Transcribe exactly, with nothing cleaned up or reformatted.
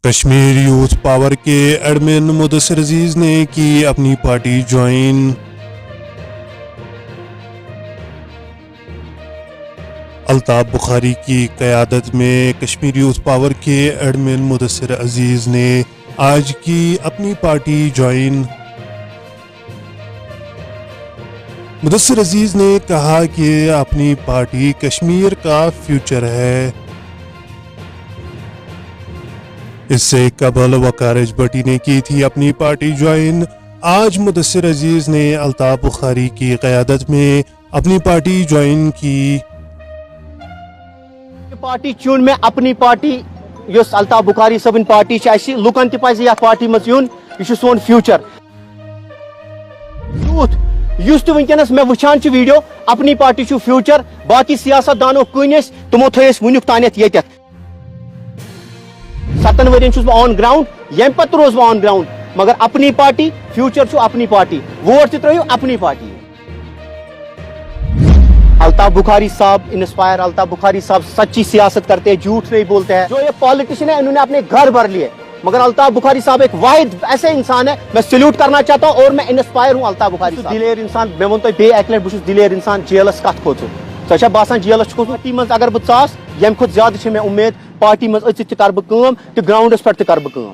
Kashmir youth power کے admin Mudassir عزیز نے کی اپنی party join. Altaf بخاری کی قیادت میں کشمیر یوتھ پاور کے ایڈمن مدثر عزیز نے آج کی اپنی پارٹی جوائن۔ مدثر عزیز نے کہا کہ اپنی پارٹی کشمیر کا فیوچر ہے۔ اس سے قبل وقار اجبٹی نے کی تھی اپنی پارٹی جوائن۔ آج مدثر عزیز نے الطاف بخاری کی قیادت میں اپنی پارٹی جوائن کی۔ پارٹی چُن مےٚ اپنی پارٹی، یۄس الطاف بخاری صٲبٕنۍ پارٹی چھِ۔ اَسہِ لُکن تہِ پزِ یتھ پارٹی منٛز یُن، یہِ چھُ سون فیوچر۔ یوٗتھ یُس تہِ وٕنکیٚنس مےٚ وٕچھان چھُ ویڈیو، اپنی پارٹی چھُ فیوچر۔ باقی سیاست دانو کٕنۍ ٲسۍ، تِمو تھٲے أسۍ وٕنیُک تانیتھ ییٚتٮ۪تھ۔ ستن ؤرین چھُس بہٕ آن گراؤنڈ، ییٚمہِ پتہٕ تہِ روزٕ بہٕ آن گراؤنڈ، مگر اپنی پارٹی، فیوچر چھُ اپنی پارٹی، ووٹ تہِ ترٲیِو اپنی پارٹی۔ الطاف بخاری صاحب انسپائر، الطاف بخاری صاحب سچی سیاست کرتے ہیں، جھوٹ نہیں بولتے ہیں۔ جو یہ پالیٹیشن ہے، انہوں نے اپنے گھر بھر لیے، مگر الطاف بخاری صاحب ایک واحد ایسے انسان ہے، میں سلیوٹ کرنا چاہتا ہوں اور میں انسپائر ہوں الطاف بخاری صاحب۔ دلیر انسان، مےٚ ووٚن تۄہہِ بیٚیہِ اکہِ لٹہِ، بہٕ چھُس دلیر انسان، جیلس کتھ کھوٚت ژٕ؟ ژےٚ چھا باسان جیلس چھُ کھوٚتمُت؟ پارٹی منٛز اگر بہٕ ژاس، ییٚمہِ کھۄتہٕ زیادٕ چھِ مےٚ اُمید، پارٹی منٛز أژِتھ تہِ کرٕ بہٕ کٲم تہٕ گراؤنڈس پٮ۪ٹھ تہِ کرٕ بہٕ کٲم۔